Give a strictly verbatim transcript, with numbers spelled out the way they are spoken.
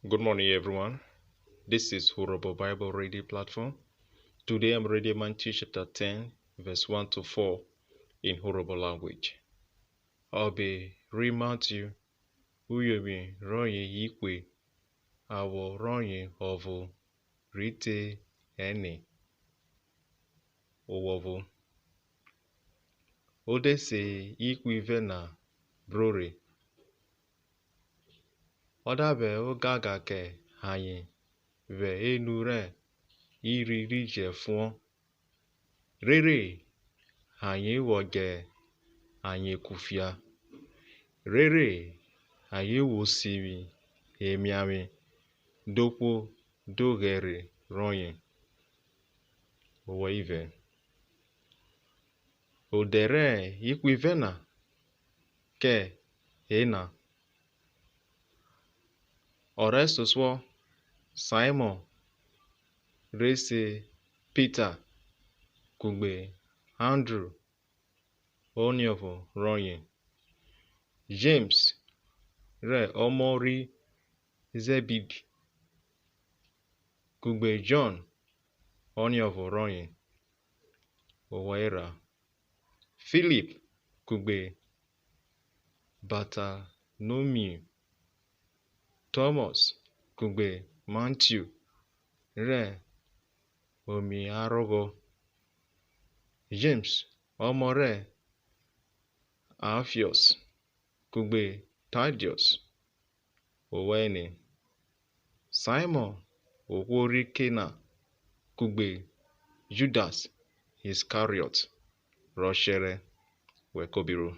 Good morning, everyone. This is Urhobo Bible Reading Platform. Today I'm reading Matthew chapter ten, verse one to four in Urhobo language. Ọbe ri Matthew, uyovwi rọye ihwe, awọ rọye ọvo ri te ẹne. Owọvo. O de se ihwivẹ na bro rhe, ọ da vwẹ ogangan kẹ ayen vwẹ enu rẹ irhi ri jẹfuọn, rere ayen vwọ djẹ ayen kufia, rere ayen vwo sivwi emiavwe dohwo doghẹre rọye. Owọ ivẹ. Odẹ rẹ ihwivẹ na kẹ ena. Ọrẹsosuọ, Saimọn re se Pita, kugbe Andru oniọvo rọye, Jems rẹ ọmọ ri Zẹbidi, kugbe Jọn oniọvo rọye. Owọ erha. Filip kugbe Batanomiu, Tọmọs kugbe Matiu rẹ omiarhọghọ, Jems ọmọ rẹ Alfiọs kugbe Tadiọs. Owọ ẹne. Saimọn ohwo ri Kena kugbe Judas Iskariọt rọ shẹrẹ. Wẹ kobiru.